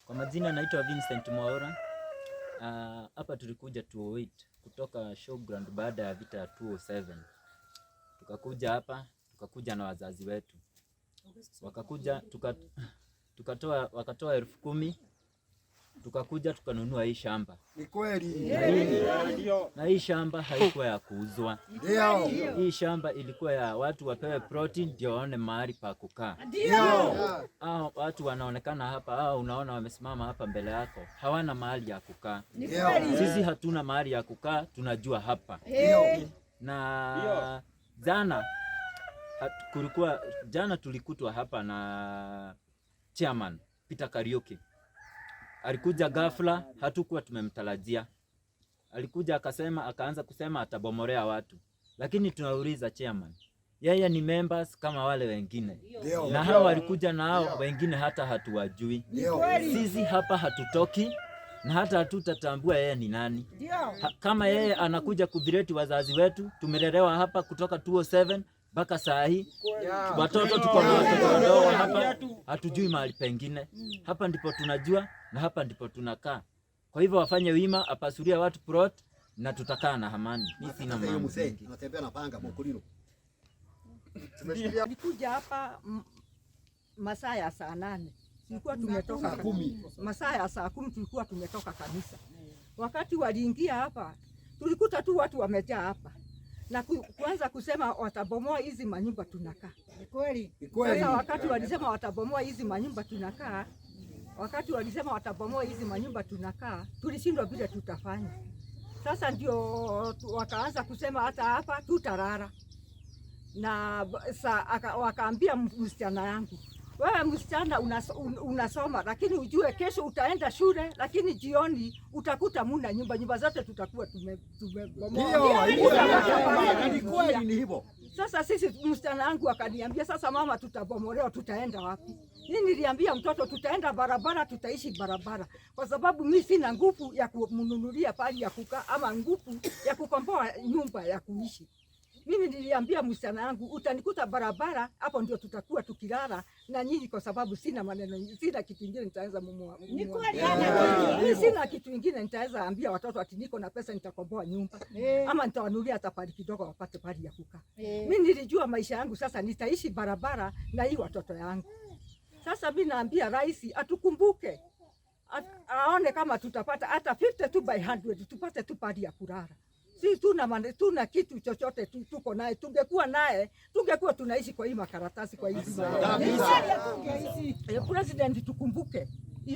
Kwa majina naitwa Vincent Mwaura. Hapa tulikuja 208 kutoka showground baada ya vita ya 207. Tukakuja hapa, tukakuja na wazazi wetu. Wakakuja tukatoa wakatoa 10,000, tukakuja tukanunua hii shamba. Ni kweli. Na hii shamba haikuwa ya kuuzwa. Ndio. Hii shamba ilikuwa ya watu wapewe ploti ndio waone mahali pa kukaa. Ndio. Hao watu wanaonekana hapa, hao unaona wamesimama hapa mbele yako, hawana mahali ya kukaa. Ndio. Sisi hatuna mahali ya kukaa, tunajua hapa. Ndio. Na jana kulikuwa jana tulikutwa hapa na chairman Peter Kariuki. Alikuja ghafla, hatukuwa tumemtarajia. Alikuja akasema, akaanza kusema atabomorea watu, lakini tunauliza chairman, yeye ni members kama wale wengine, Ndio. na hao walikuja na hao wengine hata hatuwajui. Ndio. Sisi hapa hatutoki na hata hatutatambua yeye ni nani. Kama yeye anakuja kuthreaten wazazi wetu, tumelelewa hapa kutoka 207 mpaka saa hii, watoto tuko na watoto wadogo hapa, hatujui mahali pengine. Hapa ndipo tunajua na hapa ndipo tunakaa. Kwa hivyo wafanye wima, apasulie watu plot na tutakaa na amani. Mimi sina Sasa hiyo mambo mzee mengi. anatembea na panga mokolino. Tumeshikilia Alikuja hapa masaa ya saa 8, tulikuwa tumetoka saa 10. Masaa ya saa 10 tulikuwa tumetoka kanisa. Wakati waliingia hapa, tulikuta tu watu wamejaa hapa na kuanza kusema watabomoa hizi manyumba tunakaa. Ni kweli. Sasa wakati walisema watabomoa hizi manyumba tunakaa, wakati walisema watabomoa hizi manyumba tunakaa, tulishindwa vile tutafanya. Sasa ndio wakaanza kusema hata hapa tutalala na wakaambia msichana yangu, wewe msichana unasoma lakini ujue kesho utaenda shule, lakini jioni utakuta muna nyumba, nyumba zote tutakuwa tumebomoa. Ndio, ni kweli ni hivyo. Sasa sisi, msichana wangu akaniambia, sasa mama, tutabomolewa, tutaenda wapi? Mimi niliambia mtoto tutaenda barabara, tutaishi barabara, kwa sababu mi sina nguvu ya kumnunulia pali ya kukaa ama nguvu ya kukomboa nyumba ya kuishi. Mimi niliambia msichana wangu utanikuta barabara, hapo ndio tutakuwa tukilala na nyinyi, kwa sababu sina maneno, sina kitu kingine nitaweza mumua. Ni kweli. Mimi sina kitu kingine nitaweza ambia watoto ati niko na pesa nitakomboa nyumba ama nitawanunulia hata pali kidogo wapate pali ya kukaa. Mimi nilijua maisha yangu sasa nitaishi barabara na hii watoto yangu. Sasa mimi naambia rais atukumbuke, aone kama tutapata hata 50 tu by 100, tupate tu pali ya kulala. Si tuna kitu chochote tu, tuko naye. Tungekuwa naye tungekuwa tunaishi kwa hii makaratasi kwa hizi. President, tukumbuke.